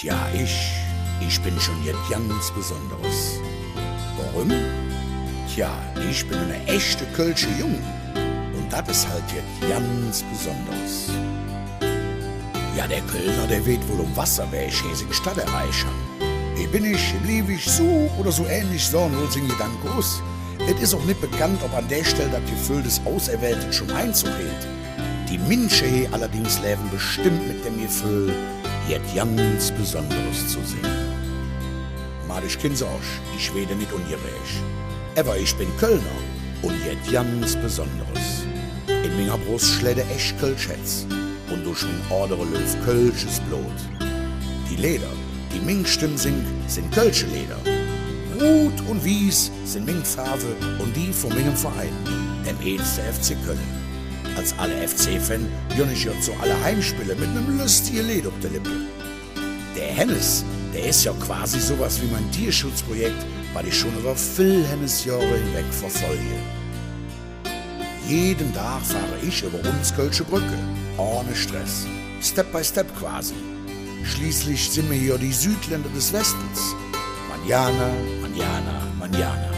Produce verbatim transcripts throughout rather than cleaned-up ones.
Jo, ich, ich ben schon jet ganz Besonderes. Woröm? Tja, ich ben ene echte kölsche Jung. Un dat es halt jet ganz Besonderes. Jo, der Kölner, dä weed wall om Wasserwäg he sing Stadt erreichere. He ben ich, he bliev ich, su oder su ähnlich sohn wall sing Gedanke us. Et es och nit bekannt, ov an dä Stell dat Geföhl des Auserwählten schon Einzog heet. Die Minsche he allerdings levve bestemmp met dem Geföhl, jet ganz Besonderes ze sin. Maht üch kein Sorg, ich weede nit ungerääch. Ävver ich ben Kölner un jet ganz Besonderes. En minger Bross schläd e ech kölsch Hätz. Un durch ming Odere läuf kölsches Blod. Die Leeder, die ming Stemm singk, sin kölsche Leeder. Rud un wieß sin ming Färve un die vun mingem Verein, dem Eeschte F C Kölle. Als aale F-C-Fan gonn ich jo zo alle Heimspille met nem löstige Leed op de Leppe. Der Hennes, dä es jo quasi su jet wie mi Tierschutzprojekt, wat ich schon üvver vill Hennesjohre hinweg verfolge. Jeden Dag fahre ich üvver uns kölsche Bröcke, ohne Stress. Step by step quasi. Schleeßlich sin mer jo die Südländer des Westens. Mañana, mañana, mañana.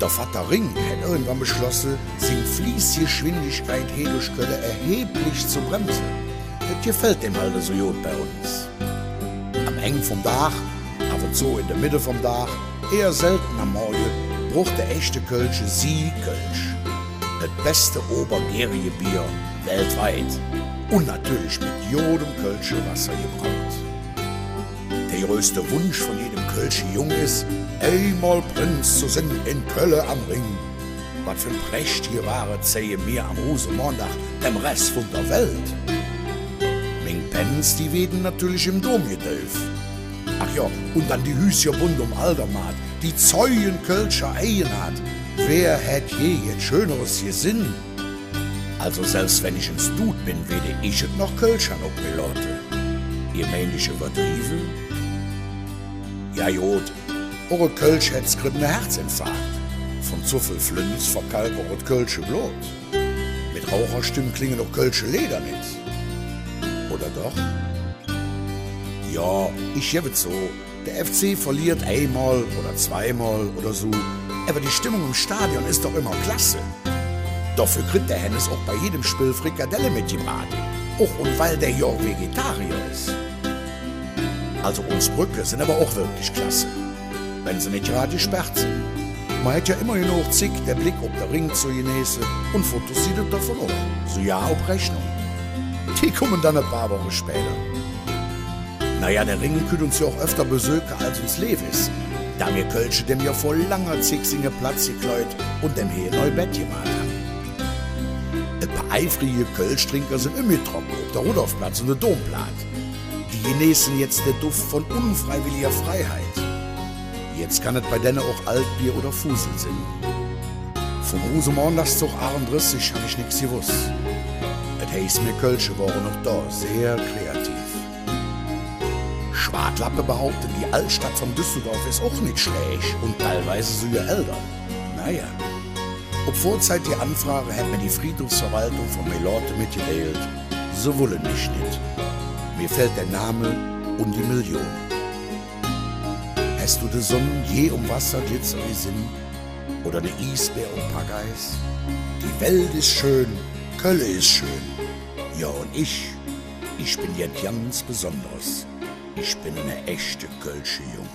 Der Vatter Ring hät irgendwann beschlosse, sing Fließgeschwindigkeit he durch Kölle erheblich ze bremse. Et gefällt däm halt esu god bei uns. Am Eng vum Dag, av un zo en der Medde vum Dag, eher seldner am Morge, bruch der echte Kölsche si Kölsch. Et beste obergärige Bier weltweit. Un natörlich met godem kölsche Wasser gebraut. Der größte Wunsch vun jedem kölsche Jung es, eimol Prinz ze sin en Kölle am Ring. Wat för prächtige Wage zeige mer am Rusemondag dem Ress vun der Welt? Ming Pänz, die weeden natörlich em Dom gedäuf. Ach jo, un dann die Hüscher bunt om Aldermaat, die zeuge kölscher Eigenart. Wä hät je jet Schöneres gesinn? Also selvs wann ich ens dud ben, weede ich et noch kölsch han op Melote. Ehr meint, ich üvverdrieve? Jo god, och e kölsch Hätz kritt ene Herzinfarkt. Vun zo vill Flönz verkalk och et kölsche Blod. Met Raucherstemm klinge och kölsche Leeder nit. Oder doch? Jo, ich gevve et zo, der F C verliert eimol oder zweimol oder su, ävver die Stimmung em Stadion es doch immer klasse. Doför kritt der Hennes och bei jedem Spill Frikadelle metgebraht, och un weil dä jo Vegetarier es. Also uns Bröcke sin ävver och wirklich klasse, wann se nit grad gesperrt sin. Mer hät jo immer genog Zigg, der Bleck op der Ring ze geneeße, un Fotos gitt et dovun och, sugar op Rechnung. Die kumme dann e paar Woche späder. Naja, der Ring kütt uns jo och öfter besöke, als uns leev es, da mer Kölsche däm jo vör langer Zigg singe Platz geklaut un däm he e neu Bedd gemaht han. E paar eifrige Kölschdrinker sin ömgetrocke op der Rudolfplatz un der Domplaat. Die geneeße jetz der Duff vun unfreiwilliger Freiheit. Jetz kann et bei denne och Altbier oder Fusel sin. Vum Rusemondagszog aachundressig han ich nix gewoss. Et heiß, mir Kölsche wore och do sehr kreativ. Schwaadlappe behaupte, die Aldstadt vun Düsseldorf es och nit schlääch un deilwies sugar älder. Naja. Op vörzeitige Aanfrage hät mir die Friedhofsverwaltung vun Melote metgedeilt, se wolle mich nit. Mir fählt der Name un die Million. Häs do de Sonn je om Wasser glitze gesinn? Oder ne Iesbär om Packeis? Die Welt es schön, Kölle es schön. Jo, un ich, ich ben jet ganz Besonderes. Ich ben ene echte kölsche Jung.